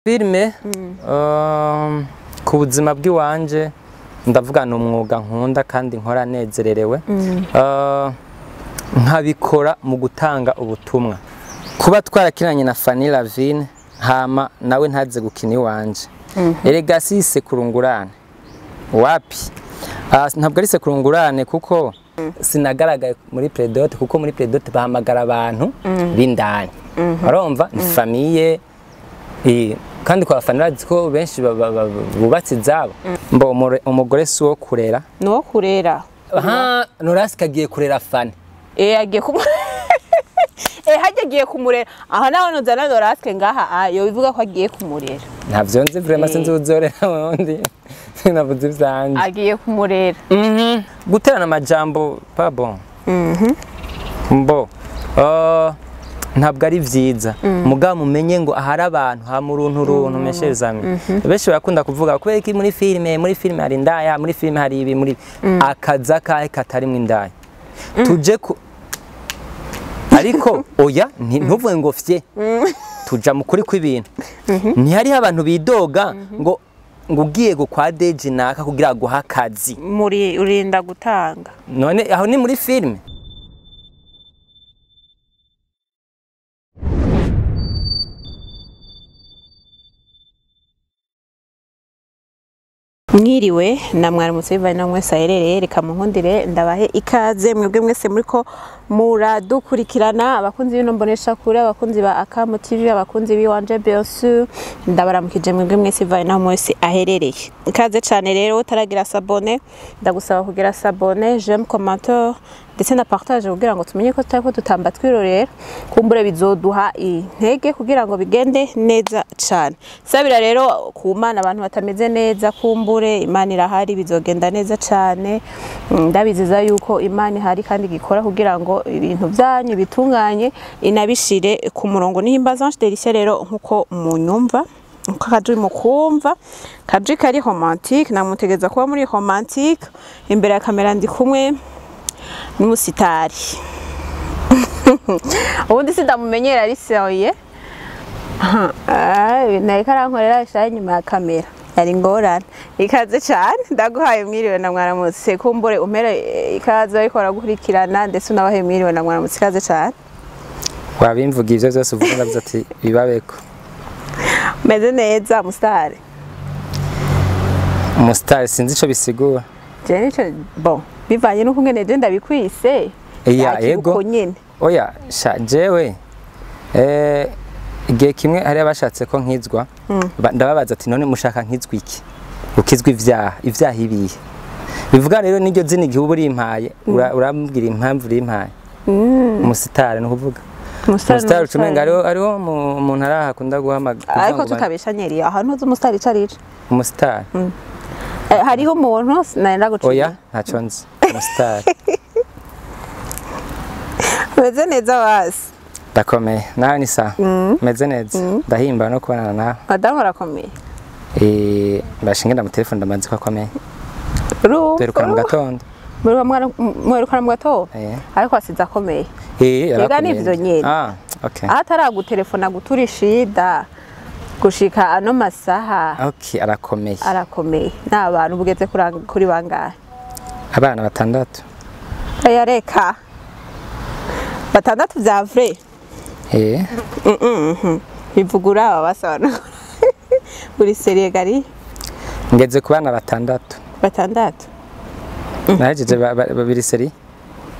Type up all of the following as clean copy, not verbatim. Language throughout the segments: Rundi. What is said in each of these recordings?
Filime ku buzima bw'iwanje ndavuga ni umwuga nkunda kandi nkora nezererewe, nkabikora mu gutanga ubutumwa. Kuba twarakinanye na Fanny Lavine hama nawe ntaze gukina iwanje, erega si sekurungurane wapi, ntabwo ari sekurungurane kuko sinagaragaye muri Predote, kuko muri Predote bahamagara abantu b'indani, urumva ni famille. Kandi kwa Fanny bazi ko benshi bubatse izabo. Mbo umugore si uwo kurera, ni uwo kurera. Aha Norasika agiye kurera Fanny. Agiye kumu hajya agiye kumurera. Aha naho nuzana Norasike ngaha ayo bivuga ko agiye kumurera. Ntavyo nzi vraiment, sinzi uzorera wundi, sinavuze ivyanje. Agiye kumurera. Guterana amajambo pas bon. Mbo ntabwo ari vyiza, mugabo mumenye ngo ahari abantu ha muruntu runtu meshezami. Benshi barakunda kuvuga kubera iki muri filime hari indaya, muri filime hari ibi, muri akaza kahe katarimwe indaya. Tuje ku ariko oya ntuvuge ngo fye, tuja mukuri kw'ibintu. Ntihariho abantu bidoga ngo ugiye kwa Deji naka kugira guha akazi, muri urinda gutanga. None aho ni muri filime. Mwiriwe na mwaramutse bivanye na mwese aherereye, reka munkundire ndabahe ikaze mwebwe mwese muriko muradukurikirana, abakunzi b'ino mbonesha kure, abakunzi ba Akamo TV, abakunzi b'iwanje bien sûr, ndabaramukije mwebwe mwese bivanye na mwese aherereye. Ikaze cyane rero utaragira s'abonner, ndagusaba kugira s'abonner, j'aime, commentaire ndetse na partage kugira ngo tumenye ko tutariko tutamba twirorera, kumbure bizoduha intege kugira ngo bigende neza cyane. Sabira rero ku Mana abantu batameze neza, kumbure Imana irahari bizogenda neza cyane. Ndabizeza yuko Imana ihari kandi gikora kugira ngo ibintu byanyu bitunganye inabishire ku murongo. Nihimbaza Ange Delicia rero nkuko munyumva, nkuko akajwi mukumva, kajwi kari romantique, namutegeza kuba muri romantique. Imbere ya kamera ndi kumwe n'umusitari. Ubundi sindamumenyera ari sérieux. Nariko arankorera ishaye inyuma ya kamera, yari ingorane. Ikaze cyane, ndaguhaye mwiriwe na mwaramutse, kumbure umpere ikaze ariko aragukurikirana ndetse unabahe mwiriwe na mwaramutse. Ikaze cyane. Wabimvuga ivyo vyose uvuga ndavuze ati bibabeko. Meze neza musitari. Umusitari sinzi ico bisigura. Je nico bon bivanye nuko ngene je ndabikwise. Iya yego. Oya sha jewe igihe kimwe hari abashatse ko nkizwa, ndababaza ati none mushaka nkizwa iki? Ukizwa ivyaha, ivyaha ibihe? Bivuga rero niryo zina igihe uba urimpaye, urambwira impamvu urimpaye. Umusitari no kuvuga. Umusitari ucumenga hariho umuntu araha akunda guhamagara. Ariko tutabeshanyeriye ahantu uzi umusitari ico arico. Umusitari. Hariho umuntu nenda gucika. Oya ntaco nzi. Umusitari. Meze neza wasi. Ndakomeye, nawe ni sawa. Meze neza. Ndahimba no kubonana nawe. Madamu arakomeye. Mbashinge ndamutelefone ndamanze ko akomeye. Duherukana mu gatondo. Mwerukana mu gatondo? Ariko asize akomeye. Yarakomeye. Nivyo nyene. Okay. Ataragutelefona gutura ishida gushika ano masaha. Okay, arakomeye. Arakomeye. N'abantu bugeze kuri bangahe? Abana batandatu. Oya reka. Batandatu vya vrai. Bivugura aba basana. Buri serie gari. Ngeze ku bana batandatu. Batandatu. Nahejeje babiri serie.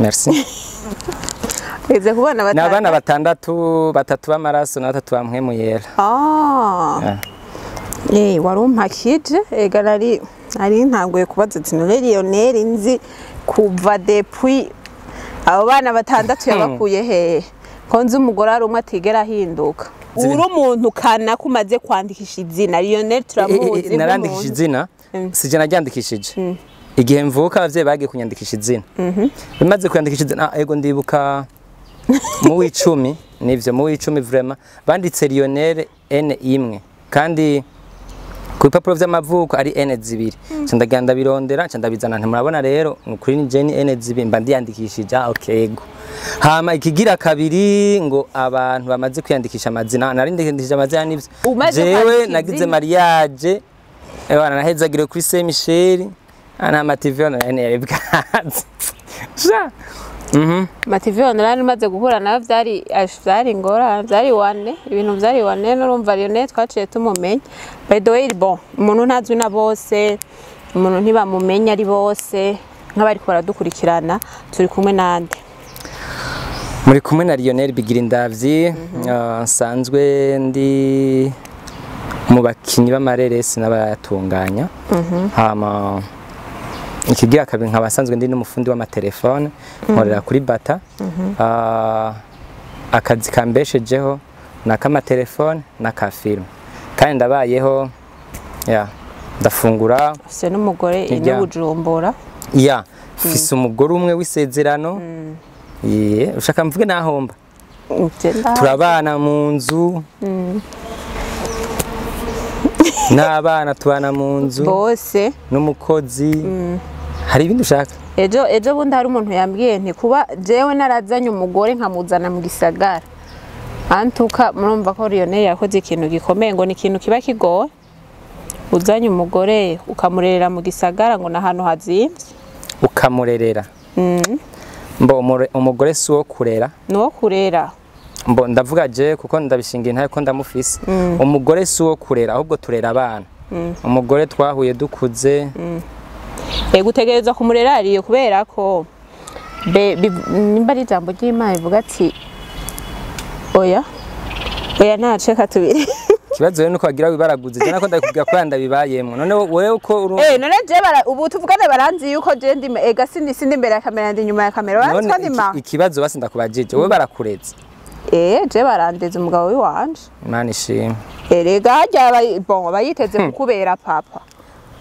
Merci. Ngeze ku bana batandatu. Ni abana batandatu, batatu b'amaraso na batatu bamwe yera. Warumpakije ega nari ntanguye kubaza ati none Lionel nzi kuva depuis abo bana batandatu yabakuye hehe? Ko nzi umugore ari umwe atigera ahinduka. Uri umuntu kana kumaze kwandikisha izina Lionel turamuzi. Narandikishije izina, sije naryandikishije. Igihe mvuka abavyeyi bagiye kunyandikisha izina. Bimaze kwandikisha izina, ego ndibuka mu w'icumi, nivyo mu w'icumi vraiment banditse Lionel N imwe. Kandi Ku bipapuro vy'amavuko ari N zibiri. Nca ndagenda birondera, nca ndabizana, nti murabona rero ni ukuri ni je ni N zibiri, mba ndiyandikishije. Ah, okay, ego. Hama ikigira kabiri ngo abantu bamaze kwiyandikisha amazina, nari ndiyandikishije amazina nivyo. Umaze Jewe kwandika nagize izina? mariage, ewana, nahezagiriwe kuri Saint Michel, ana ama TV online yari bwaze sha. Ma TV online umaze guhura nayo vyari ingorane, vyari wane, ibintu vyari wane. N'urumva Lionel twaciye tumumenya. By the way, bon, umuntu ntazwi na bose, umuntu ntibamumenya ari bose. Nk'abariko baradukurikirana, turi kumwe nande? Muri kumwe na Lionel Bigirindavyi, nsanzwe ndi mu bakinyi b'amareresi n'abayatunganya. Hama ikigira kabiri nkaba nsanzwe ndi n'umufundi w'amatelefone, nkorera kuri Bata. Akazi kambeshejeho ni ak'amatelefone n'aka filime, kandi ndabayeho ya, ndafungura. Ufise n'umugore ino Hirya. Bujumbura? Ya, mfise umugore umwe w'isezerano. Ye, ushaka mvuge nahomba? Turabana mu nzu n'abana, tubana mu nzu bose n'umukozi. Hari ibindi ushaka? Ejo bundi hari umuntu yambwiye nti kuba jewe narazanye umugore nkamuzana mu gisagara, antuka murumva ko Lionel yakoze ikintu gikomeye. Ngo ni ikintu kiba kigoye, uzanye umugore ukamurerera mu gisagara, ngo ni ahantu hazimvye. Ukamurerera? Mbo umugore si uwo kurera. Ni uwo kurera. Mbo ndavuga je kuko ndabishingira intahe ko ndamufise. Umugore si uwo kurera, ahubwo turera abana. Umugore twahuye dukuze. Ego, utegerezwa kumurera ariyo, kubera ko nimba ari ijambo ry'Imana rivuga ati oya oya, ntaceka tubiri. Ikibazo rero nuko wagira wibaraguze. Je nako ndakubwira ko ndabibayemwo. None wewe uko uru Eh, none je bara ubu tuvugane baranzi yuko je ndi ega sindi imbere ya kamera, ndi inyuma ya kamera, baranzi None ko ndi ma ikibazo basi ndakubajije, wowe barakureze? Eh, je barandeze, umugabo wiwanje. Imana ishimwe. Erega harya bon, abayiteze kukubera papa.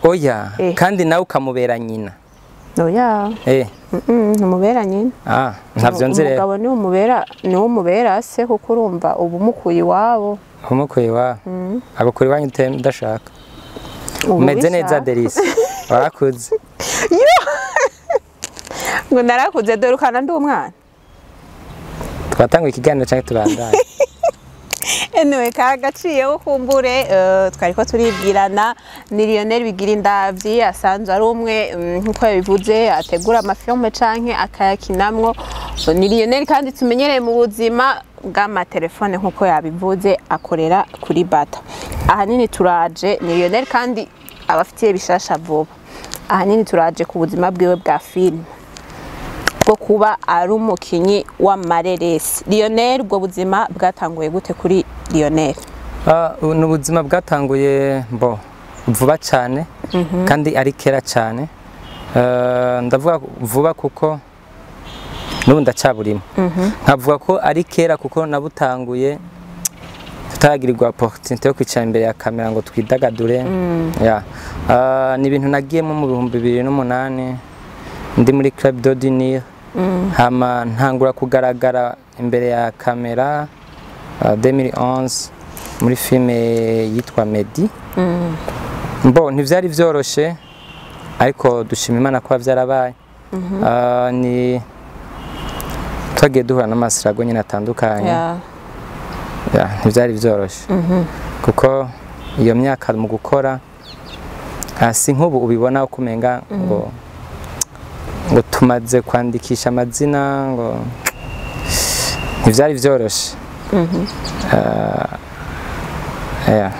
Oya. Eh. Kandi nawe ukamubera nyina. Oya. Eh. Umubera nyina. Ah, ntavyo nzi rero. Umugabo niwe umubera se, kuko urumva ubu umukuye iwabo. Umukuye iwabo, agukura iwanyu udashaka. Ubu Umeze neza. ubishaka. Delisi warakuze. Ngo narakuze? Dore ukana ndi umwana. Twatanga ikiganiro canke tubandanye? Anyway, kagaciyeho kumbure, twariko turibwirana. Ni Lionel Bigirindavyi, asanzwe ari umwe, nkuko yabivuze, ategura amafilme canke akayakinamwo. Ni Lionel kandi tumenyereye mu buzima bw'amatelefone, nkuko yabivuze, akorera kuri Bata. Ahanini turaje, ni Lionel kandi abafitiye bishasha vuba. Ahanini turaje ku buzima bwiwe bwa filime, bwo kuba ari umukinyi w'amareresi. Lionel, ubwo buzima bwatanguye gute kuri Lionel? Ah, ni ubuzima bwatanguye mbo vuba cyane kandi ari kera cyane. Ndavuga vuba kuko n'ubu ndacyaburimo, nkavuga ko ari kera kuko nabutanguye tutaragirirwa opportunité yo kwicara imbere ya kamera ngo twidagadure ya. Ni ibintu nagiyemo mu 2008 ndi muri Club d'Ordinaire, hama ntangura kugaragara imbere ya kamera 2011 muri filime yitwa Medi. Mbo ntivyari vyoroshe, ariko dushima Imana kuba vyarabaye. Ni twagiye duhura n'amasirago nyine atandukanye. Ya, ntivyari vyoroshe kuko iyo myaka mu gukora, si nk'ubu ubibona uko umenga ngo tumaze kwandikisha amazina, ngo ntivyari vyoroshe. Yeah.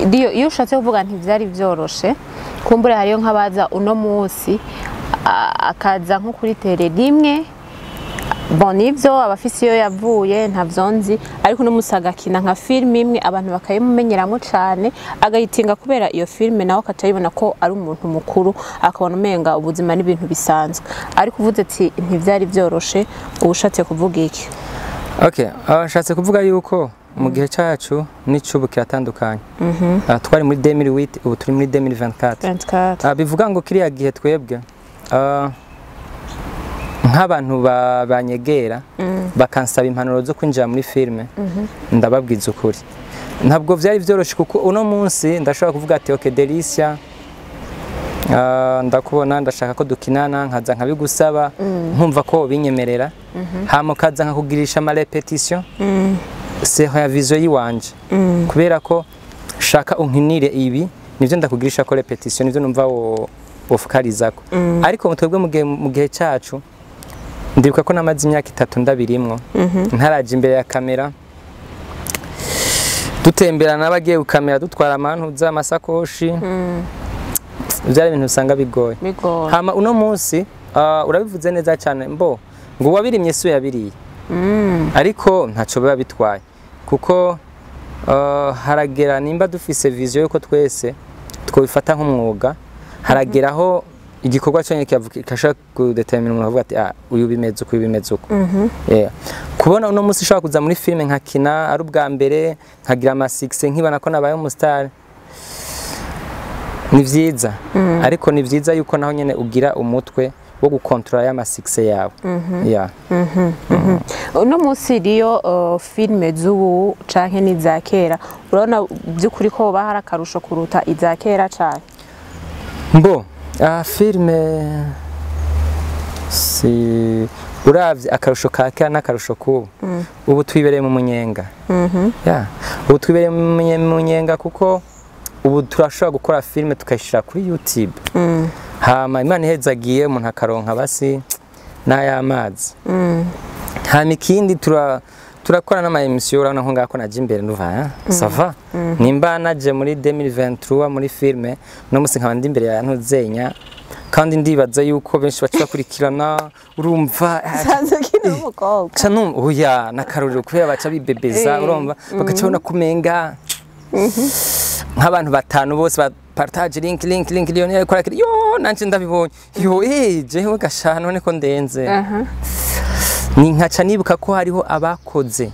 Dio, iyo ushatse kuvuga ntivyari vyoroshe, kumbure hariyo nk'abaza uno munsi, akaza nko kuri télé rimwe, bon, nivyo abafise iyo yavuye ntavyo nzi, ariko uno munsi agakina nka filime imwe, abantu bakayimumenyeramo cane, agahitinga kubera iyo filime, nawe akaca yibona ko ari umuntu mukuru, akabona umenga ubuzima n'ibintu bisanzwe. Ariko uvuze ati ntivyari vyoroshe, uba ushatse kuvuga iki? Okay, nshatse kuvuga yuko mu gihe cyacu n'icubu kiratandukanye. Twari muri 2008, ubu turi muri 2024. 24. Bivuga ngo kiriya gihe twebwe, nk'abantu banyegera bakansaba impanuro zo kwinjira muri filime, ndababwiza ukuri. Ntabwo vyari vyoroshe, kuko uno munsi ndashobora kuvuga ati: "Okay, Delicia, ndakubona, ndashaka ko dukinana," nkaza nkabigusaba, nkumva ko binyemerera, hama ukaza nkakugirisha ama répétition c'est ya vision yiwanje, kubera ko shaka unkinire ibi, nivyo ndakugirisha ko répétition, nivyo numva wo wofocalisako. Ariko twebwe mu gihe cacu, ndibuka ko namaze imyaka 3 ndabirimwo, ntaraje imbere ya kamera, dutemberana n'abagiye gukamera, dutwara amantuza, amasakoshi. Byari ibintu usanga bigoye. Bigoye. Hama uno munsi, urabivuze neza cyane, mbo ngo uwabirimye si we yabiriye, ariko ntaco biba bitwaye, kuko haragera nimba dufise vision yuko twese twobifata nk'umwuga, haragera aho igikorwa cyonyine kigashobora kudetermina umuntu, avuga ati: "Ah, uyu bimeze uku, uyu bimeze uku." Yeah. Kubona uno munsi ushobora kuza muri filime nkakina ari ubwa mbere, nkagira ama succès, nkibona ko nabaye umustar, ni vyiza. Ariko ni vyiza yuko naho nyene ugira umutwe wo gukontrola y'ama succès yawe, yeah. Uno munsi riyo filime z'ubu canke n'iza kera, urabona by'ukuri ko hoba hari akarusho kuruta iza kera cane? Mbo filime si uravye akarusho ka kera n'akarusho k'ubu, ubu twibereye mu munyenga. Yeah. Ubu twibereye mu munyenga, kuko ubu turashobora gukora filime tukayishira kuri YouTube, hama Imana ihezagiye umuntu akaronka basi n'ay'amazi. Hama ikindi, turakora n'ama émission. Urabona nko ngako naje imbere, nduva ça va. Nimba naje muri 2023 muri filme, no musi nkaba ndi imbere ya ntuzenya, kandi ndibaza yuko benshi baca bakurikirana, urumva, Sanze kino umukobwa. Ca numva oya nakarorero, kubera baca bibebeza. Urumva, bagaca babona kumenga nk'abantu batanu bose ba partage link, link, link, Lionel ariko arakira, yo nanje ndabibonye, yo jewe gashano none ko ndenze. Ni nkaca nibuka ko hariho abakoze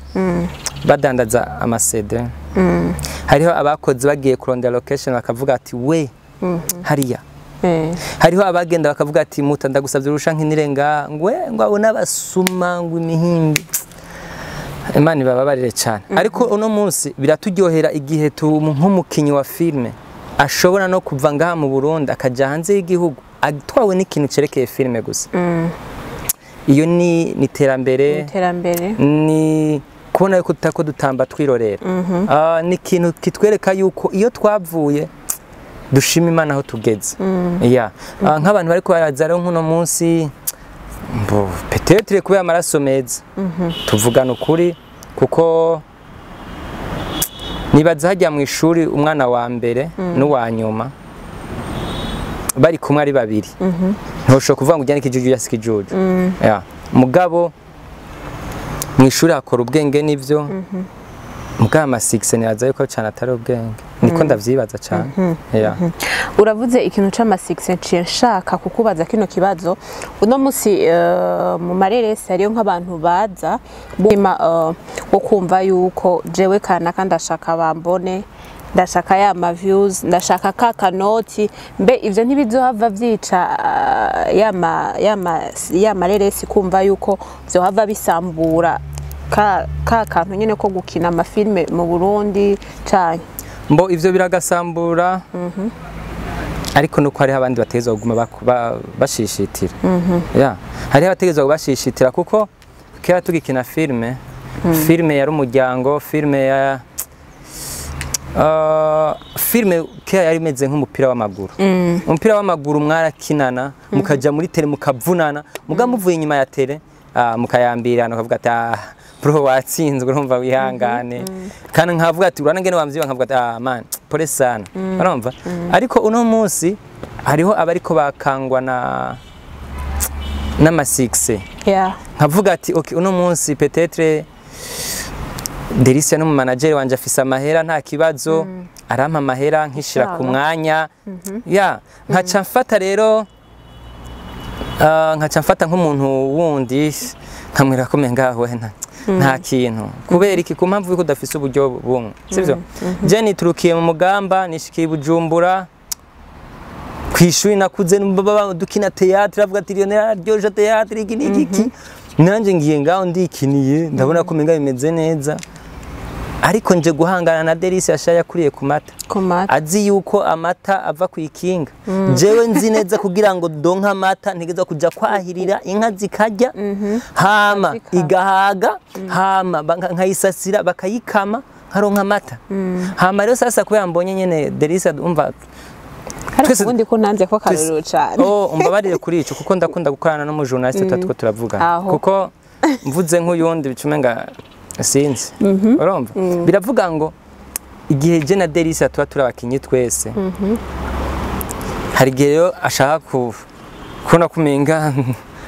badandaza ama CD, hariho abakoze bagiye kurondera location, bakavuga ati: "We hariya." Hariho abagenda bakavuga ati: "Muta, ndagusabye urusha nkinire." Ngwe ngo abo n'abasuma, ngo imihimbi. Imana ibababarire cyane. Ariko uno munsi biraturyohera igihe nk'umukinyi wa filme ashobora no kuva ngaha mu Burundi akaja hanze y'igihugu atwawe n'ikintu cerekeye filme gusa. Iyo ni iterambere. Iterambere. Ni kubona yuko tutako dutamba twirorera. Ni ikintu kitwereka yuko iyo twavuye dushima Imana aho tugeze. Yeah. Nk'abantu bariko baraza rero nk'uno munsi, mbo peut-être kubera amaraso meza, tuvugana ukuri, kuko nibaza hajya mu ishuri umwana wa mbere n'uwa nyuma bari kumwe ari babiri, ntushobora kuvuga ngo ujyane ikijuju yasi ikijuju. Yeah. Mugabo mu ishuri hakora ubwenge n'ivyo, mugabo ama succès nibaza yuko cyane atari ubwenge, niko ndavyibaza cyane. Yeah. Uravuze ikintu c'ama succès, nciye nshaka kukubaza kino kibazo. Uno musi mu mareresi hariyo nk'abantu baza bima wo kumva yuko jewe kanaka ndashaka bambone, ndashaka ya ma views, ndashaka ka kanoti. Mbe ivyo ntibizohava vyica ya mareresi, kumva yuko vyohava bisambura ka kantu nyene ko gukina amafilme mu Burundi canke? Mbo ivyo biragasambura, ariko nuko hariho abandi bategerezwa kuguma bashishitira. Yeah. Hariho abategerezwa bashishitira, kuko kera tugikina filme, filme yari umuryango, filme ya filme kera yari imeze nk'umupira w'amaguru. Umupira w'amaguru mwarakinana, mukaja muri terrain, mukavunana, muga muvuye inyuma ya terrain, mukayambirana, ukavuga ati: "Ah bro, watsinzwe, urumva, wihangane." Kandi nkavuga ati: "Urana ngene wamvyiba," nkavuga ati: "Ah man, pole sana." Urumva, ariko uno munsi hariho abariko bakangwa na n'ama succès. Nkavuga ati: "Okay, uno munsi peut-être Delicia n'umu manager wanje afise amahera, nta kibazo, arampa amahera nkishira ku mwanya." Ya nkaca mfata rero, nkaca mfata nk'umuntu wundi, nkamwira ko menga we nta kintu. Kubera iki? Ku mpamvu yuko udafise uburyo bumwe, sivyo? Je niturukiye mu mugamba, nishikiye i Bujumbura kwishuri, nakuze baba dukina théâtre, avuga ati: "Lionel aryoje théâtre, iki n'iki iki." Nanje ngiye ngaho ndikiniye, ndabona ko menga bimeze neza. Ariko nje guhangana na Delice yashaye yakuriye ku mata. Ku mata. Azi yuko amata ava ku ikinga. Jewe nzi neza kugira ngo donka amata ntegeza kuja kwahirira inka zikarya, hama igahaga, hama nkayisasira bakayikama nkaronka amata. Hama rero sasa kubera mbonye nyene Delice umva ariko ubundi ko nanze ko karorero cyane. Oh, umbabarire kuri ico kuko ndakunda gukorana no mu journaliste tatwo turavuga. Kuko mvuze nk'uyundi bicumenga sinzi. Urumva? Biravuga ngo igihe je na Delice tuba turabakinyi twese. Hari igihe yo ashaka kubona kumenga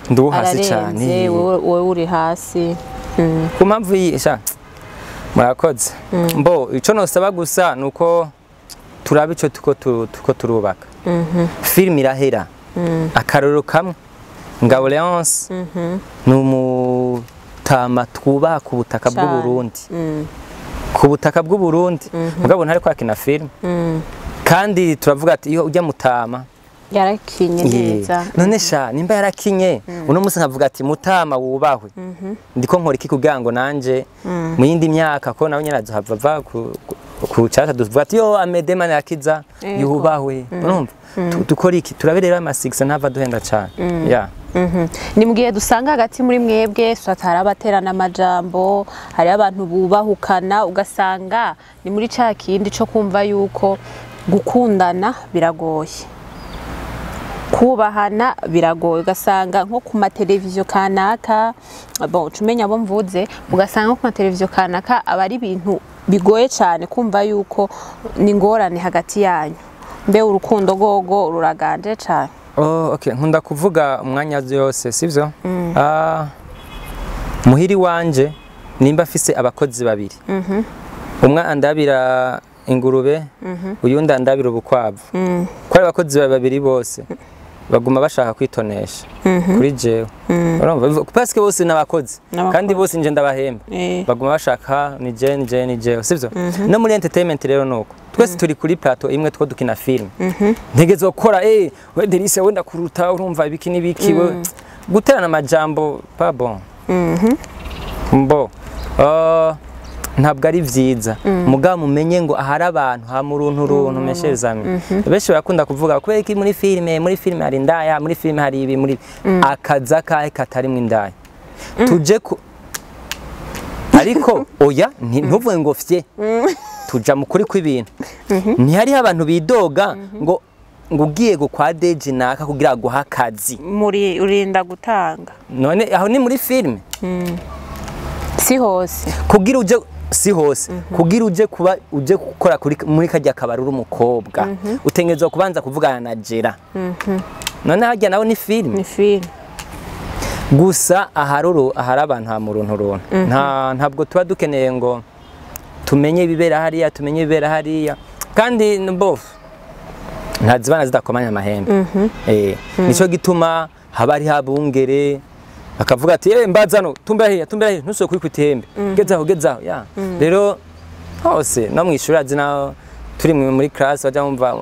ndu hasi cyane. Wowe uri hasi. Ku mpamvu yisha murakoze. Mbo ico nosaba gusa nuko turabe ico tuko turubaka. Film irahera. Akarorero kamwe Ngabo Leonce numutama twubaha ku butaka bw'u Burundi. Ku butaka bw'u Burundi mugabo ntari kwakina film. Kandi turavuga ati iyo ujya mutama yarakinye neza. None sha nimba yarakinye uno munsi nkavuga ati mutama wubahwe. Ndiko nkora iki kugira ngo nanje mu yindi myaka ko nawe nyarazo hava va ku cata duvuga ati yo Amede Mana yakiza yubahwe. Urumva dukora iki turaberera ama 6 ntava duhenda cyane. Yeah. Ni mugihe dusanga hagati muri mwebwe satara abaterana amajambo, hari abantu bubahukana ugasanga ni muri ca kindi co kumva yuko gukundana biragoye, kubahana biragoye, ugasanga nko ku mateleviziyo kanaka, bon cumenya abo mvuze, ugasanga nko ku mateleviziyo kanaka aba ari ibintu bigoye cyane kumva yuko ni ngorane hagati yanyu. Mbe urukundo gogo ruraganje cyane. Oh, okay. Nkunda kuvuga umwanya yose, sivyo? Muhiri wanje nimba afise abakozi babiri. Umwe andabira ingurube, uyundi andabira ubukwavu. Ko ari abakozi babiri bose baguma bashaka kwitonesha kuri jewe. Urumva parce que bose nabakozi kandi bose nje ndabahemba. Baguma bashaka ni je ni je ni jewe, sivyo? No muri entertainment rero nuko twese turi kuri plateau imwe two dukina film. Ntegezo gukora we Delice wenda kuruta urumva ibiki nibiki we guterana amajambo pas bon. Mbo ntabwo ari vyiza mugabo mumenye ngo ahari abantu ha muruntu runtu meshezami. Benshi barakunda kuvuga kubera iki muri filme hari indaya, muri filme hari ibi, muri akaza kahe katari mu indaya. Tuje ku ariko oya ntuvuge ngo fye. Tuja mukuri kw'ibintu. Ntihari abantu bidoga ngo ugiye kwa Deji naka kugira guha akazi. Muri urinda gutanga. None aho ni muri filme. Si hose. Kugira uje si hose. Kugira uje kuba uje gukora kuri muri kajya kabari uri umukobwa. Utengezwa kubanza kuvugana na Jera. None hajya nawe ni filme. Ni filme. Gusa aharuru ahari abantu ha muruntu runtu. Ntabwo tuba dukeneye ngo tumenye ibibera hariya, tumenye ibibera hariya. Kandi bof ntazibana zidakomanya amahembe. Nico gituma haba ari habungere bakavuga ati mbazano tumbera hiya tumbera hiya ntusoye kwita ihembe. Gezaho gezaho ya. Rero hose no mwishuri azi naho turi muri class baja mumva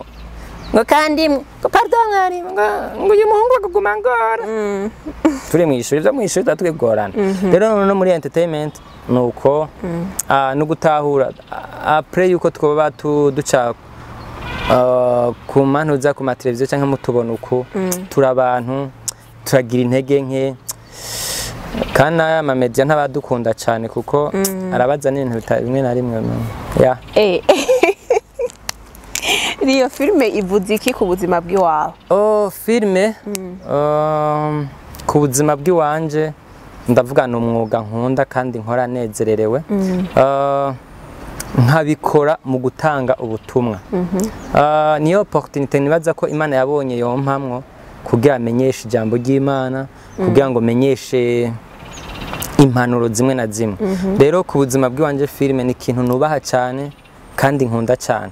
ngo kandi ngo pardon mwari ngo uyu muhungu akuguma ngora. Turi mwishuri byo mwishuri tatwegorana. Rero no muri entertainment nuko no gutahura après yuko twoba duca ku mantuza ku mateleviziyo cyangwa mutubona uko turabantu turagira intege nke kana ama media ntabadukunda cyane kuko arabaza n'ibintu bimwe na rimwe ya. Iyo filme ivuze iki ku buzima bw'iwawe? Oh, filme ku buzima bw'iwanje ndavuga ni umwuga nkunda kandi nkora nezererewe. Nkabikora mu gutanga ubutumwa. Niyo opportunité nibaza ko Imana yabonye yompamwo kugira amenyeshe ijambo ry'Imana, kugira ngo menyeshe impanuro zimwe na zimwe. Rero ku buzima bw'iwanje filme ni ikintu nubaha cyane kandi nkunda cyane.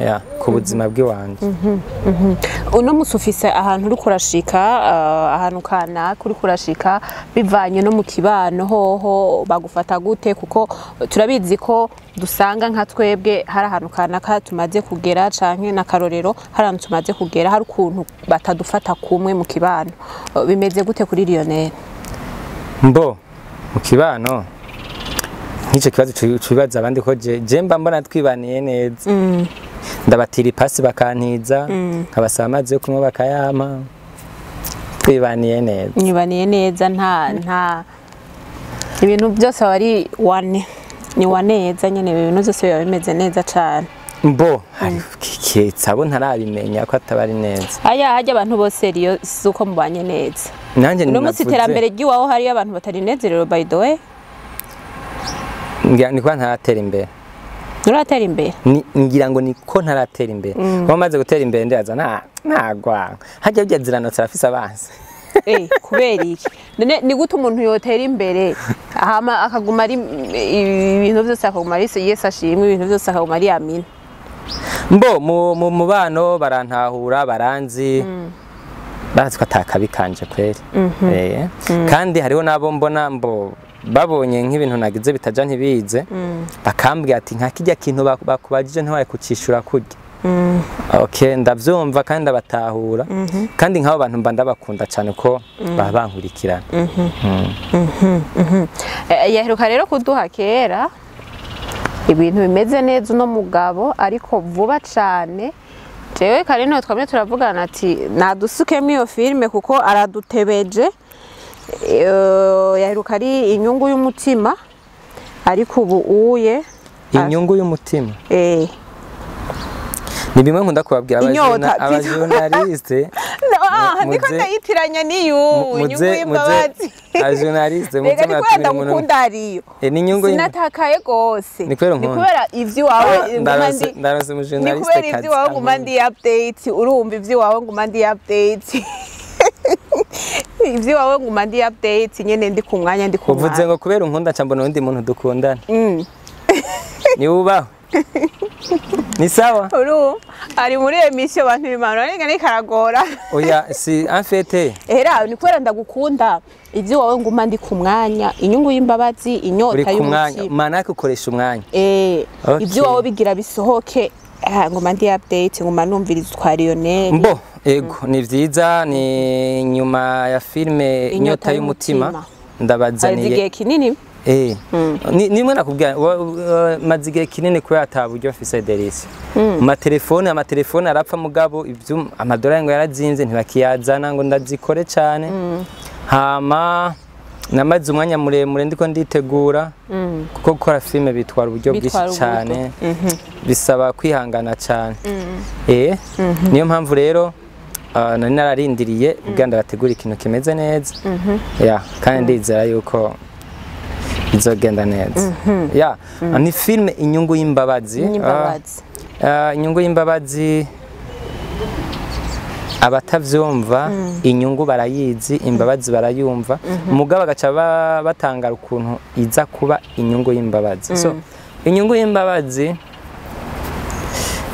Ya, ku buzima bw'iwanje. Uno musi ufise ahantu uri kurashika, ahantu kanaka uri kurashika bivanye no mu kibano hoho bagufata gute, kuko turabizi ko dusanga nka twebwe hari ahantu kanaka tumaze kugera canke na karorero hari ahantu tumaze kugera hari ukuntu batadufata kumwe mu kibano. Bimeze gute kuri Lionel? Mbo mu kibano Nk'icyo kibazo cubibaza abandi, ko je mba mbona twibaniye neza. Ndabatira ipasi bakantiza, nkabasaba amazi yo kunywa bakayampa. Twibaniye neza. Mwibaniye neza, nta ibintu byose aba ari wane ni waneza nyene, ibintu byose biba bimeze neza cane. Mbo hari kiretse abo ntarabimenya ko ataba ari neza. Aya hajya abantu bose riyo si uko mubanye neza. Nanjye Uno munsi navuze- iterambere ry'iwawe, hariyo abantu batarinezerewe, by the way. Ngira niko ntaratera imbere. Nturatera imbere? Ngira ngo niko ntaratera imbere. Kuba maze gutera imbere, ndaza nta ntagwa hajya bijya ziranotse arafise abansi. Kubera iki none? Ni gute umuntu yotera imbere hama akaguma ari ibintu byose, akaguma ari Yesu ashimwe, ibintu byose akaguma ari amina? Mbo mu mubano barantahura, baranzi, barazi ko atakabi kanje kweri. Kandi hariho n'abo mbona mbo babonye nk'ibintu nagize bitaja ntibize, bakambwira ati nka kijya kintu bakubajije ntiwaye kucishura kurya. Okay, ndavyumva kandi ndabatahura, kandi nk'abo bantu mba ndabakunda cyane ko baba bankurikirana. Yaheruka rero kuduha kera ibintu bimeze neza uno mugabo, ariko vuba cane jewe kare niho twamye turavugana ati nadusukemo iyo filime kuko aradutebeje. Yaheruka ari Inyungu y'Umutima, ariko ubu uye Inyungu y'Umutima ni bimwe nkunda kubabwira Inyota. Abajournaliste Ah, ndiko ndayitiranya n'iyu Inyungu y'Imbabazi. Abajournaliste muze Reka ni kubera muratumira umuntu. ndagukunda ariyo. Ni inyungu Sinatakaye gose. Ni kubera Ni unkunda. kubera ivy'iwawe nguma ndi Ndaronse ni umujournaliste kubera kazi ivy'iwawe nguma ankunda. ndi update. Urumva, ivy'iwawe nguma ndi update, ivy'iwawe nguma ndi update nyene, ndi ku mwanya, ndi ku Uvuze mwanya. ngo kubera unkunda, nca mbona uwundi muntu dukundana. Ni wubaho, ni sawa. Urumva ari muri émission, abantu b'Imana ariko ni karagora. Oya, si en fait. Era ni kubera ndagukunda, ivy'iwawe nguma ndi ku mwanya, Inyungu y'Imbabazi, Uri Inyota ku mwanya. y'Umutima. Mana yako ukoresha umwanya. Okay. Ivy'iwawe bigira bisohoke, nguma ndi update, nguma numviriza twa Lionel. Mbo ego, ni vyiza, ni nyuma ya filime Inyota y'Umutima Haheze ndabazaniye. igihe kinini. Nimwe nakubwira maze igihe kinini kubera ata buryo mfise, Delisi. Amatelefone arapfa, mugabo ivyo amadolari ngo yarazinze, ntibakiyazana ngo ndazikore cyane. Hama namaze umwanya muremure ndiko nditegura, kuko gukora filime bitwara uburyo bwinshi Bitwara uburyo. cyane, bisaba kwihangana cyane. Niyo mpamvu rero nari nararindiriye kugira ndabategura ikintu kimeze neza ya, kandi ndizera yuko bizogenda neza ya. Ni filime Inyungu y'Imbabazi. Y'Imbabazi. Inyungu y'Imbabazi, abatavyumva, inyungu barayizi, imbabazi barayumva, mugabo bagaca batangara ukuntu iza kuba Inyungu y'Imbabazi. So Inyungu y'Imbabazi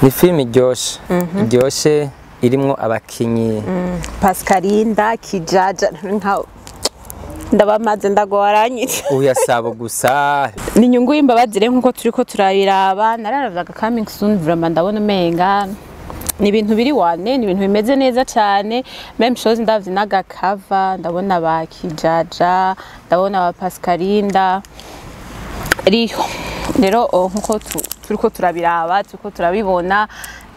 ni filime iryoshe, iryoshe, irimwo abakinyi. Pascalinda Kijaja, nka ndabamaze ndagoranye. Oya, sabo gusa. Ni Inyungu y'Imbabazi rero, nkuko turiko turabiraba, nararavyaga coming soon, vraiment ndabona umenga ni ibintu biri wane, ni ibintu bimeze neza cyane. Même chose, ndavye n'agakava, ndabona ba Kijaja, ndabona ba Pascalinda riho. Rero nkuko turiko turabiraba, turiko turabibona,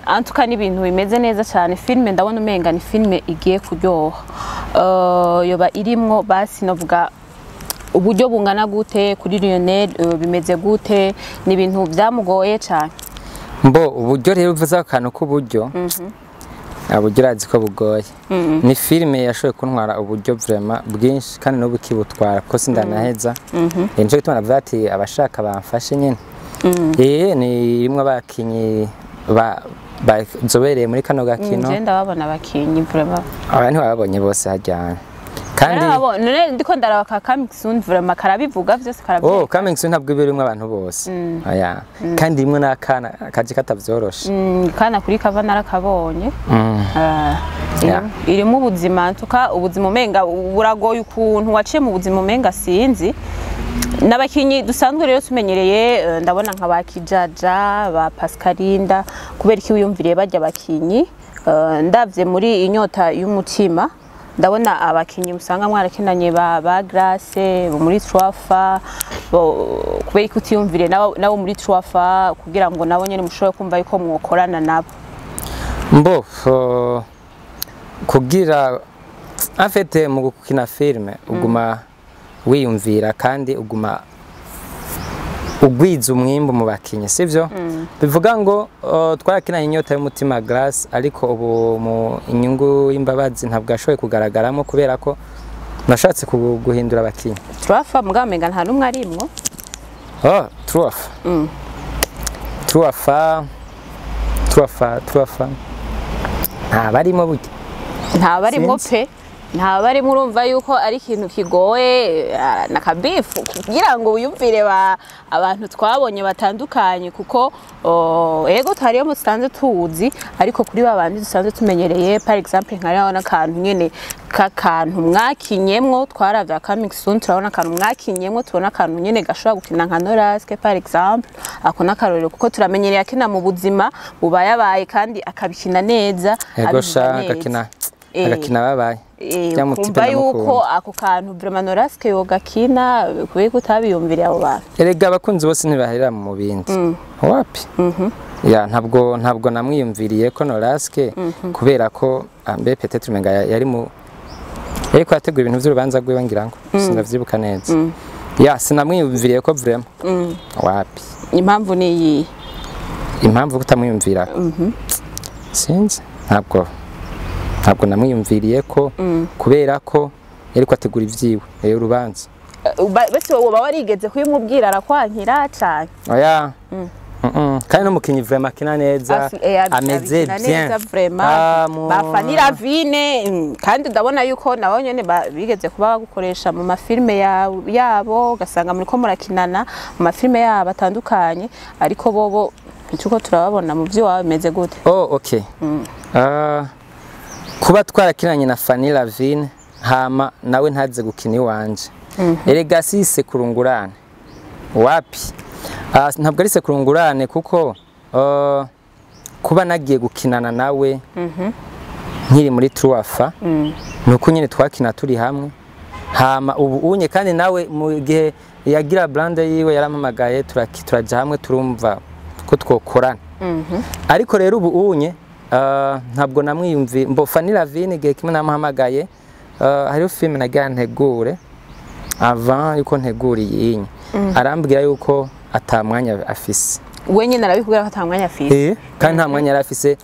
antuka ni ibintu bimeze neza cyane. Filme ndabona umenga ni filme igiye kuryoha. Yoba irimwo basi novuga uburyo bungana gute kuri Lionel? Bimeze gute? Ni ibintu byamugoye cyane? Mbo uburyo rero, uvuze akantu k'uburyo, uburyo urazi ko bugoye. Ni filime yashoboye kuntwara uburyo vraiment bwinshi, kandi n'ubu ikibutwara kuko sindanaheza. Nico gituma navuga ati abashaka bamfashe nyene. Ni irimwo abakinyi bazobereye muri kano gakino. Nje ndababona abakinyi vraiment. Aba ntiwababonye bose hajyana kandi. Narababonye. None ndiko ndaraba ka coming soon, vraiment karabivuga vyose, karabivuga. Oh, coming soon ntabwo iba irimwo abantu bose. Oya, kandi rimwe n'akana kaje katavyoroshe. Kana kuri kava narakabonye. Irimo ubuzima, ntuka ubuzima umenga buragoye, ukuntu waciye mu buzima umenga sinzi. N'abakinyi dusanzwe rero tumenyereye, ndabona nka ba Kijaja, ba Pascalinda. Kubera iki wiyumviriye bajya abakinyi? Ndavye muri Inyota y'Umutima, Ndabona abakinyi usanga mwarakinanye ba Grace bo muri Trafa, kubera ko utiyumvire nabo muri Trafa kugira ngo nabo nyene mushobore kumva yuko mwokorana nabo? Mbo kugira en fait mu gukina filme uguma wiyumvira kandi uguma ugwiza umwimbu mu bakinyi, sivyo? Bivuga ngo twarakinanye Inyota y'Umutima Grace, ariko ubu mu Inyungu y'Imbabazi ntabwo yashoboye kugaragaramo kubera ko nashatse guhindura abakinyi. Trafa mugamenga nta numwe arimwo. Oh, Truafa. Truafa, Truafa, Truafa. Nta barimo burya. Nta barimo pe, nta barimo. Urumva yuko ari ikintu kigoye na kabifu kugira ngo wiyumvire abantu twabonye batandukanye, kuko ego tariyo musanze tuzi, ariko kuri ba bandi dusanzwe tumenyereye, par exemple nka rero n'akantu nyene kakantu mwakinyemwo twaravya Coming Soon, turabona akantu mwakinyemwo, tubona akantu nyene gashobora gukina nka Noraske par exemple. Ako n'akarorero, kuko turamenyereye akina mu buzima bubayabaye kandi akabikina neza, Ego sha, abivuga neza. Agakina agakina babaye. Ya mutipe Kumva yuko ndamukunda. ako kantu vraiment Noraske yogakina, kubera ko utabiyumviriye abo bantu? Erega abakunzi bose ntibaherera mu bindi. Wapi? Ya, ntabwo namwiyumviriye ko Noraske, kubera ko mbe peut-être umenga yari mu yariko ategura ibintu vy'urubanza rwiwe, ngira ngo sinavyibuka neza. Ya, sinamwiyumviriye ko vraiment. Wapi? Impamvu ni iyi? Impamvu kutamwiyumvira, sinzi, ntabwo namwiyumviriye ko kubera ko yariko ategura ivyiwe, urubanza. Bese woba warigeze kubimubwira arakwankira cane? Oya. Kandi n'umukinyi vraiment akina neza, ameze abikina bien. Neza vraiment. Ah, ba Fanny Lavine, kandi ndabona yuko nabo nyene bigeze kuba bagukoresha mu mafilme yabo, ugasanga muriko murakinana mu mafilme yabo atandukanye, ariko bobo ntituriko turababona mu vy'iwabo. Bimeze gute? Oh, okay. Ah, kuba twarakinanye na Fanny Lavine hama nawe ntaze gukina iwanje. Erega si sekurungurane. Wapi? Ah, ntabwo ari sekurungurane, kuko kuba nagiye gukinana nawe nkiri muri Truafa, nuko nyine twakina turi hamwe, hama ubu unye kandi nawe mu gihe yagira brand yiwe yarampamagaye, turaja hamwe, turumva ko twokorana. Ariko rero ubu unye ntabwo namwiyumvi mbo. Fanny Lavine igihe kimwe namuhamagaye, hariho film nagira ntegure avant yuko ntegura iyi, arambwira yuko ata mwanya afise. We nyene arabikubwira ko ata mwanya afise? Kandi nta mwanya yari afise.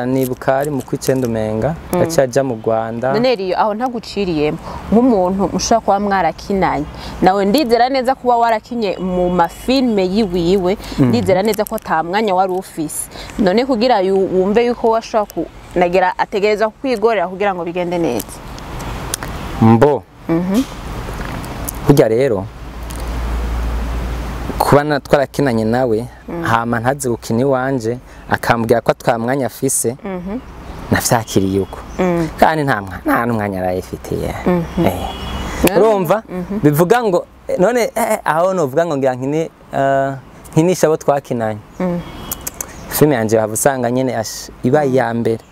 Nibuka ari mu kw'icenda umenga yaciye aja mu Rwanda. None riyo aho ntaguciriyemo, nk'umuntu mushobora kuba mwarakinanye nawe, ndizera neza kuba warakinye mu mafilme yiwiwe, ndizera neza ko ata mwanya wari ufise. None kugira wumve yuko washobora kunagera, ategereza kukwigorera kugira ngo bigende neza? Mbo burya rero kuba twarakinanye nawe hama ntaze gukina iwanje, akambwira ko ata mwanya afise, navyakiriye uko, kandi nta n'umwanya arayifitiye. Urumva bivuga ngo none aho novuga ngo ngira nkine nkinisha abo twakinanye filime yanje, waba usanga nyene iba iya mbere,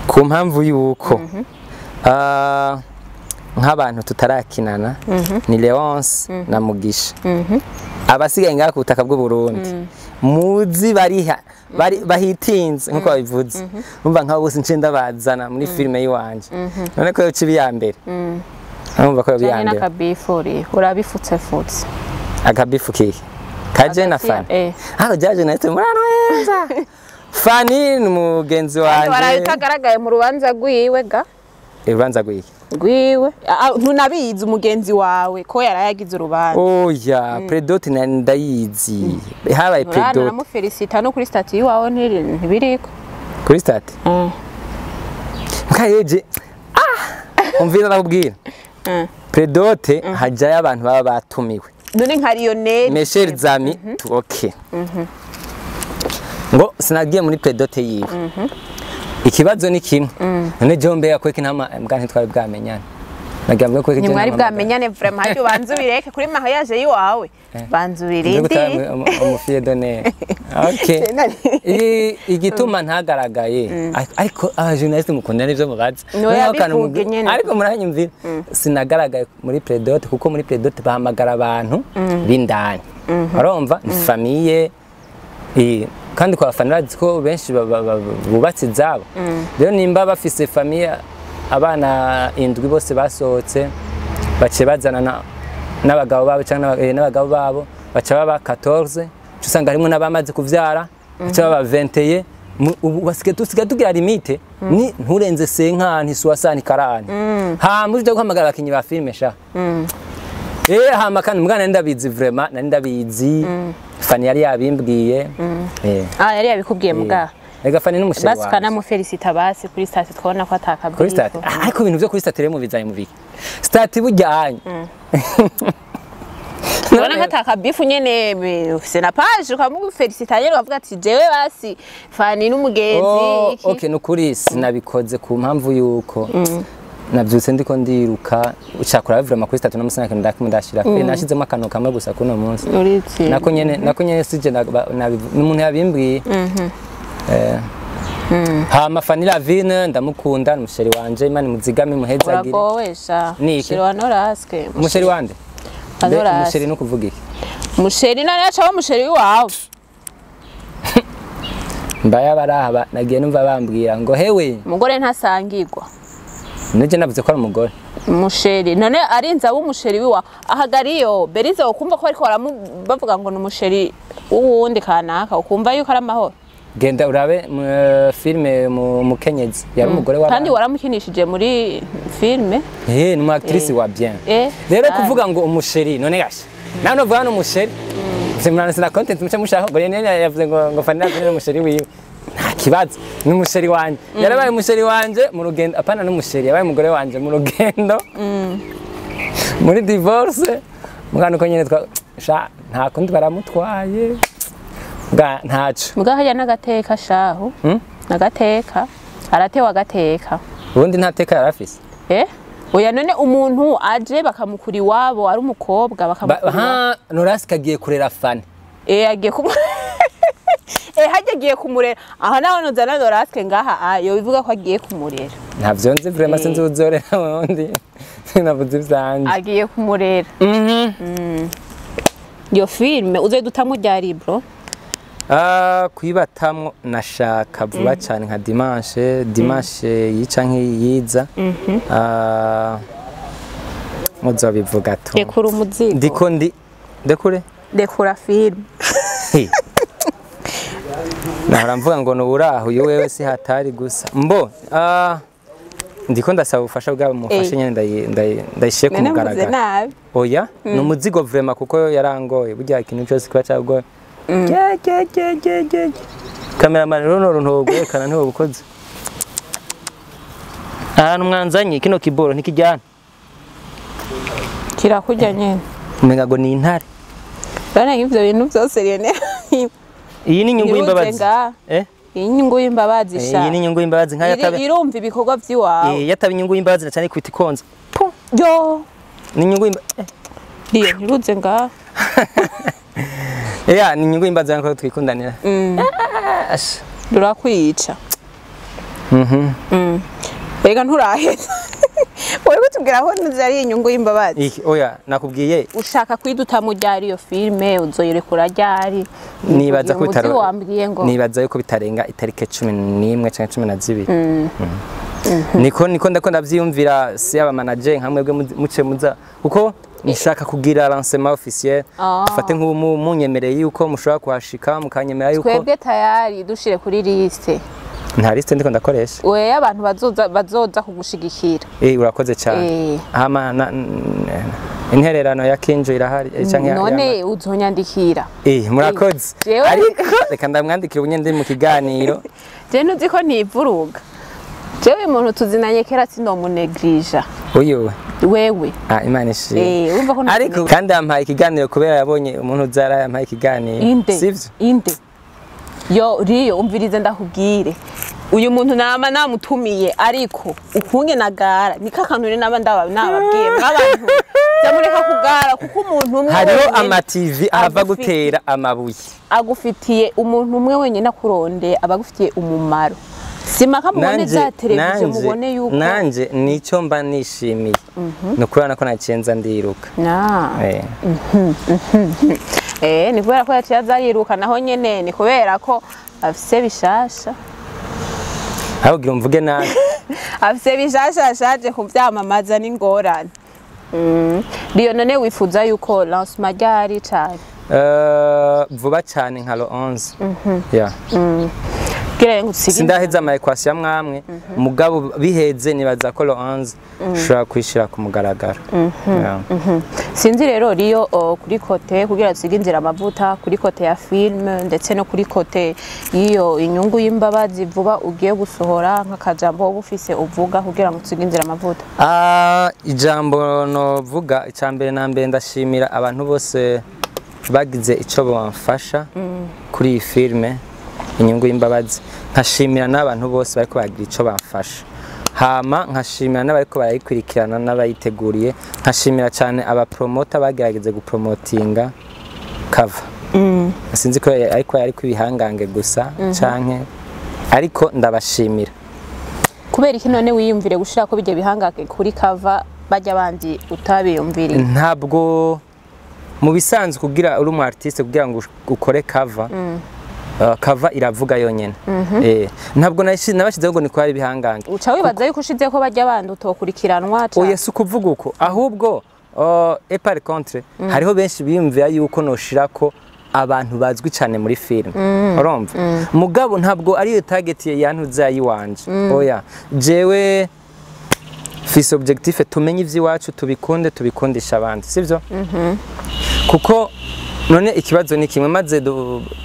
ku mpamvu yuko nk'abantu tutarakinana ni Leonce na Mugisha, abasigaye ngaha ku butaka bw'u Burundi muzi bariha bari bahitinze nkuko babivuze. Umva nk'abo bose nce ndabazana muri filime yiwanje, none ko yoca iba iya mbere? Urumva ko yoba iya Canke mbere. N'akabifuri urabifutsefutse. Akabifu kihe kaje na Fani? Hano jaje nahise muranwenza. Fani ni mugenzi Kandi waraye wanje. utagaragaye mu rubanza rwiwe ga. Urubanza rwiwe? Rwiwe. Ntunabizi umugenzi wawe ko yaraye agize urubanza? Oya, prédot na ndayizi, habaye Urana prédot. Namufelicita no kuri statut iwawe ntibiriko. Kuri statut nkayeje, ah, umvira ndakubwira, prédot hajayo abantu baba batumiwe. None nka Lionel? Mes chers amis, okay, ngo sinagiye muri prédot yiwe. Ikibazo ni kimwe: none jewe mbega kweki ntama mbwa ntitwari bwamenyane? Nagira mvuge ko Ni mwari bwamenyane vraiment, haryo banza ubireke kuri mariage yiwawe, banza ubirinde. Umu fille d'honneur. Okay. Igituma ntagaragaye, ariko aba journaliste mukunda n'ivyo mubaza. Noya bivuge nyene. Ariko muranyumvira, sinagaragaye muri pré-dot kuko muri pré-dot bahamagara abantu b'indani, urumva ni famille, kandi kwa bafana bazi ko benshi bubatse izabo. Rero nimba bafise famille, abana 7 bose basohotse, baciye bazana n'abagabo babo cyangwa n'abagabo babo, baca baba 14, usanga harimo n'abamaze kuvyara, baca baba 21. Ubu basigaye tugira limite, ni nturenze 50 soixante 40. Hama uje guhamagara abakinyi ba filme sha. Hama kandi mugana ndabizi vraiment, nari ndabizi. Fani yari yabimbwiye. Yari yabikubwiye muga. Ega Fani n'umusheri Basi wanje. kanamufelicita basi kuri stati, twabona ko atakabwiye. Kuri stati. Ariko ibintu byo kuri stati rero mubizanye mubiki. Stati burya. Ubona ko atakabifu nyene, ufise na page ukamufelicita nyene, ukavuga ati jewe basi Fani n'umugenzi iki. Okay, nukuri sinabikoze ku mpamvu yuko navyutse ndiko ndiruka ucakura vraiment kuri stati no musina kintu ndakimudashira. Nashizemo akantu kamwe gusa kuno munsi. Nako nyene sije n'umuntu yabimbwiye. Hama Fanny Lavine ndamukunda, n'umusheri wanje, Imana imuzigame imuhezagire. Uragowesha. Musheri wa Noraske. Umusheri wande? Umusheri no kuvuga iki? Musheri none aca umusheri wawe. Mbaya barahaba nagiye numva bambwira ngo hewe. Umugore ntasangirwa. Nije navuze ko ari umugore. Umusheri none arinza w'umusheri wiwa ahagariyo Berize, ukumva ko ariko bavuga ngo ni umusheri w'uwundi kanaka, ukumva yuko ari amahoro. Genda urabe filme Mukenyezi, yari umugore wa kandi waramukinishije muri filme. Ni umu actrice wa bien. Rero kuvuga ngo umusheri none gasha nawe novuga no umusheri simurana na content muce mushaka ngo rene yavuze ngo Fanny Lavine n'umusheri wiwe, nta kibazo, ni umusheri wanje. Yarabaye umusheri wanje mu rugendo, apana n'umusheri, yabaye umugore wanje mu rugendo muri divorce. Mugana uko nyene sha nta kundi baramutwaye. Ntaco. Muga hajya n'agateka shaho. N'agateka. Aratewa agateka. Ubundi nta teka yarafise. Oya none umuntu aje bakamukura iwabo ari umukobwa bakamukura. Ha, Noraske agiye kurera Fani. Agiye kumu hajya agiye kumurera. Aha naho nuzana Noraske ngaha yo bivuga ko agiye kumurera. Ntavyo nzi vraiment, sinzi uzorera wundi. Sinavuze ivyanje. Agiye kumurera. Yo filme uzodutamwo ryari bro? Kuyibatamwo nashaka vuba cyane nka dimanche yica nk'iyiza. Muzobivuga tu. Rekura umuzigo. Ndiko ndi ndekure? Rekura film. Nahora mvuga ngo nuburaho uyu wewe si hatari gusa. Mbo ndiko ndasaba ubufasha bwabo, mufashe nyene ndayishiye ku mugaragaro. Oya, ni umuzigo vraiment kuko yarangoye. Burya ikintu cyose kiba cyagoye. Ge. Cameraman rero ntugoyekana ntiwobukoze. Ahantu mwanzanye kino kiboro ntikijyana. Kirakujya nyene. Umenga ngo ni intare. Bana ivyo bintu byose rene. Iyi ni inyungu y'imbabazi. Iyi nyungu y'imbabazi sha. Iyi ni inyungu y'imbabazi nka yatabe. Irumva ibikorwa by'iwawe. Yatabe inyungu y'imbabazi na cyane kwita ikonza. Yo. Ni inyungu y'imbabazi. Ndiyo ntiruze nga. Ya ni inyungu y'imbabazi nko twikundanira. Rurakwica. Ega nturaheza. Wewe utubwira aho ntuzi ari inyungu y'imbabazi. Iki oya nakubwiye ushaka kwiduta mu ryari iyo filme uzoyirekura ryari? Nibaza ko bitaro. Wambwiye ngo nibaza yuko bitarenga itarike 11 canke 12. Niko ndako ndavyiyumvira si aba manager nka mwebwe muce muza kuko nshaka kugira lancement officiel. Fate nk'ubu munyemereye yuko mushobora kuhashika mukanyemera yuko twebwe tayari dushire kuri liste. Nta liste ndiko ndakoresha. Oya abantu bazoza kugushigikira. Urakoze cyane. Hama intererano ya Kinjo irahari canke none uzonyandikira. Murakoze. Ariko reka ndamwandikira ubunye ndi mu kiganiro. Je ntuzi ko ntivuruga. Jewe umuntu tuzinanye kera sinomunegrija. Uyu wewe. Imana ishimwe. Urumva ko ariko kandi yampaye ikiganiro kubera yabonye umuntu uzara yampaye ikiganiro. Sivyo? Inde. Yo riyo umvirize ndakubwire. Uyu muntu nama namutumiye, ariko ukunge nagara niko akantu rero naba nababwiye mw'abantu, jamureka kugara, kuko umuntu umwe Hariho wenyene ama TV ahava gutera amabuye. Agufitiye umuntu umwe wenyine akurondeye, aba agufitiye umumaro. Simaka mubone za televiziyo, mubone yuko Nanje nicyo mba nishimiye, ni ukubera ko nacenza ndiruka. Ni kubera ko yaciye aza ariruka, naho nyene ni kubera ko afise bishasha. Aho ugira umvuge nabi. Afise bishasha, ashaje kuvyamamaza n'ingorane. Rio, none wifuza yuko lancement ryari cane? Vuba cyane, nka le 11, yeah. Kugira ngo usige Sindaheza ama équation amwamwe, mugabo biheze nibaza ko le 11 ushobora kwishira ku mugaragaro. Yeah. Sinzi rero Rio, kuri côté, kugira usige inzira amavuta, kuri côté ya film ndetse no kuri côté y'iyo Inyungu y'Imbabazi vuba ugiye gusohora, nk'akajambo woba ufise uvuga kugira ngo usige inzira amavuta. Ah, ijambo novuga, icya mbere na mbere, ndashimira abantu bose bagize icyo bamfasha kuri iyi filme Inyungu y'Imbabazi, nkashimira n'abantu bose bariko baragira icyo bamfasha, hama nkashimira n'abariko barayikurikirana n'abayiteguriye, nkashimira cyane abapromota bagerageze gupromotinga cover. Sinzi ko ariko ariko ibihangange gusa canke, ariko ndabashimira. Kubera iki none wiyumvire gushira ko bijye bihangake kuri cover, bajya abandi utabiyumviriye? Ntabwo mu bisanzwe kugira uri umu artiste, kugira ngo ukore cover, cover iravuga yonyene. Ntabwo nabashizeho ngo ni ko ari ibihangange. Uca wibaza yuko ushize ko bajya abandi utokurikiranwa Oya, si ukuvuga uko, ahubwo et par contre hariho benshi biyumvira yuko noshirako abantu bazwi cyane muri film, urumva? Mugabo ntabwo ariyo target yantuza yiwanje, oya. Jewe fise objectif tumenye ivy'iwacu, tubikunde, tubikundisha abandi, sivyo? Kuko none ikibazo ni kimwe, maze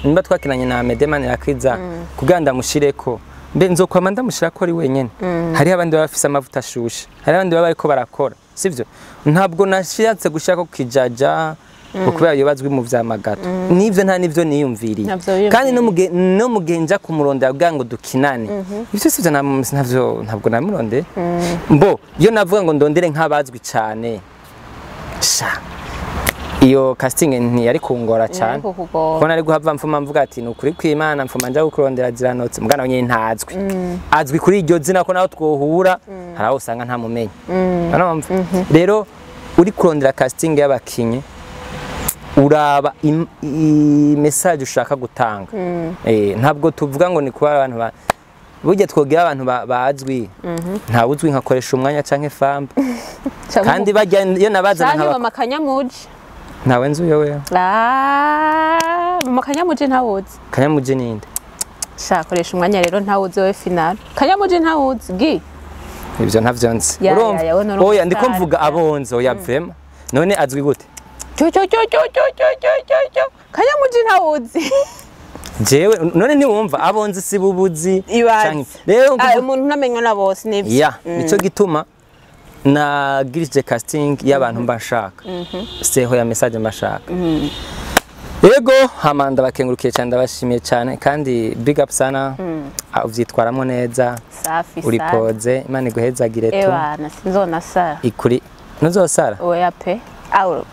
nimba twakinanye na Amede Manirakiza, kugira ndamushireko, mbe nzokwama ndamushirako ari wenyene? Hariho abandi baba bafise amavuta ashushe, hariho abandi baba bariko barakora, sivyo? Ntabwo nashatse gushaka kijaja ngo kubera yobazwi mu vyamagato, nivyo nta nivyo niyumviriye. Ntavyo wiyumviriye. Kandi no mu gihe nja kumurondera kugira ngo dukinane, ivyo sivyo, ntavyo, ntabwo namurondeye. Mbo iyo navuga ngo ndondere nk'abazwi cyane, sha iyo casting ntiyari kungora cyane. Kukugora. Ko nari guhava mfuma mvuga ati ni ukuri kw'Imana, mfuma nja kukurondera ziranotse, mugana nyine ntazwi, azwi kuri iryo zina, ko naho twohura hari aho usanga ntamumenye. Urumva rero, uri kurondera casting y'abakinyi, uraba message ushaka gutanga. Ntabwo tuvuga ngo ni kuba abantu ba burya twogira abantu bazwi, ntawe uzwi nkakoresha umwanya canke famba, kandi bajya iyo nabazana Canke nkaba mama Kanyamuji. Ntawe nzi uyo wewe. Ah, mama Kanyamuji ntawuzi? Kanyamuji ninde? Sha, koresha umwanya rero, ntawuzi wewe final. Kanyamuji ntawuzi gi? Ivyo ntavyo nzi. Ya, Urumva? ya, we nuri Oya, ndiko umustar. mvuga abonze, oya vraiment. None azwi gute? Cyo cyo cyo cyo cyo cyo cyo cyo cyo, Kanyamuji ntawuzi? Jewe none ntiwumva abonze si bubuzi? Ibaze. Rero Ah, umuntu ntamenywa na bose, nivyo. Ya, nico gituma nagirije casting y'abantu mba nshaka, seho ya message mba nshaka. Yego, hama ndabakengurukiye cyane, ndabashimiye cyane, kandi big up sana. Ah, uvyitwaramo neza. Safi Uri sana. poze, Imana iguhezagire tu. Ewana, sinzonasara. Ikuri ntuzosara. Oya pe. Aho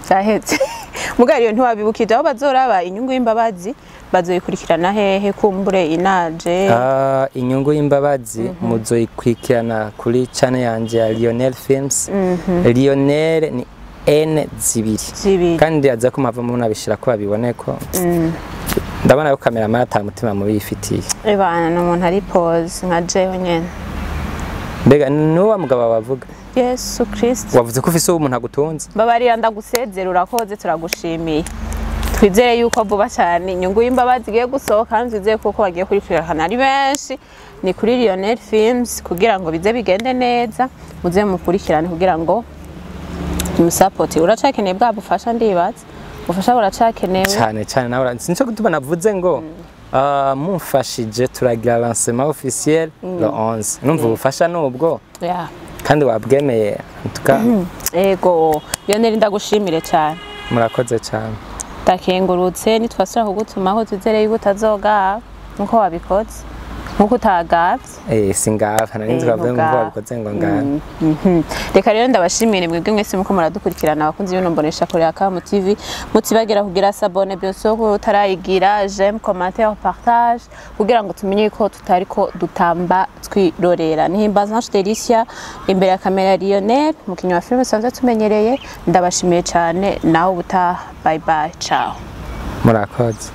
byahetse. Mugabo iyo ntiwabibukije aho bazoraba Inyungu y'Imbabazi, bazoyikurikirana hehe, kumbure inaje? Ah, Inyungu y'Imbabazi muzoyikurikirana kuri channel yanje ya Lionel Films. Lionel ni N zibiri. Zibiri. Kandi aza ko mpava munabishira ko babibone, ko ndabona ko cameraman ata mutima mubi yifitiye. Ebana, ni umuntu ari pose nka jewe nyene. Mbega nuwa mugabo bavuga? Yesu Kristo. Wavuze ko ufise umuntu agutunze. Mbabarira, ndagusezera, urakoze, turagushimiye. Twizere yuko vuba cyane Inyungu y'Imbabazi igiye gusohoka, kandi twizere kuko bagiye kurikurikirana ari benshi, ni kuri Lionel Films, kugira ngo bize bigende neza, muze mukurikirane kugira ngo musapoti. Uracakeneye bwa bufasha? Ndibaza ubufasha buracakenewe. Cyane cyane, nawe sinco gutuma navuze ngo mumfashije turagira lancement officiel le 11. Numva ubufasha nubwo kandi wabwemeye en tout cas. Ego Lionel, ndagushimire cyane. Murakoze cyane. Ndakengurutse. Nitwasubira kugutumaho, twizere yuko utazoga nkuko wabikoze. Nkuko utagavye. Singava nari nzi bavuze ngo Ntugaba. Wabikoze ngo ngabe. Reka rero ndabashimire mwebwe mwese muko muradukurikirana, abakunzi b'ino mbonesha kure ya Kamu TV. Mutibagira kugira s'abonner byose ko utarayigira, j'aime, commentaire, partage, kugira ngo tumenye ko tutariko dutamba twirorera. Nihimbaza Ange Delicia imbere ya kamera ya Lionel, umukinnyi wa filime sanzwe tumenyereye. Ndabashimiye cyane, nawe ubutaha. Bye bye, ciao. Murakoze.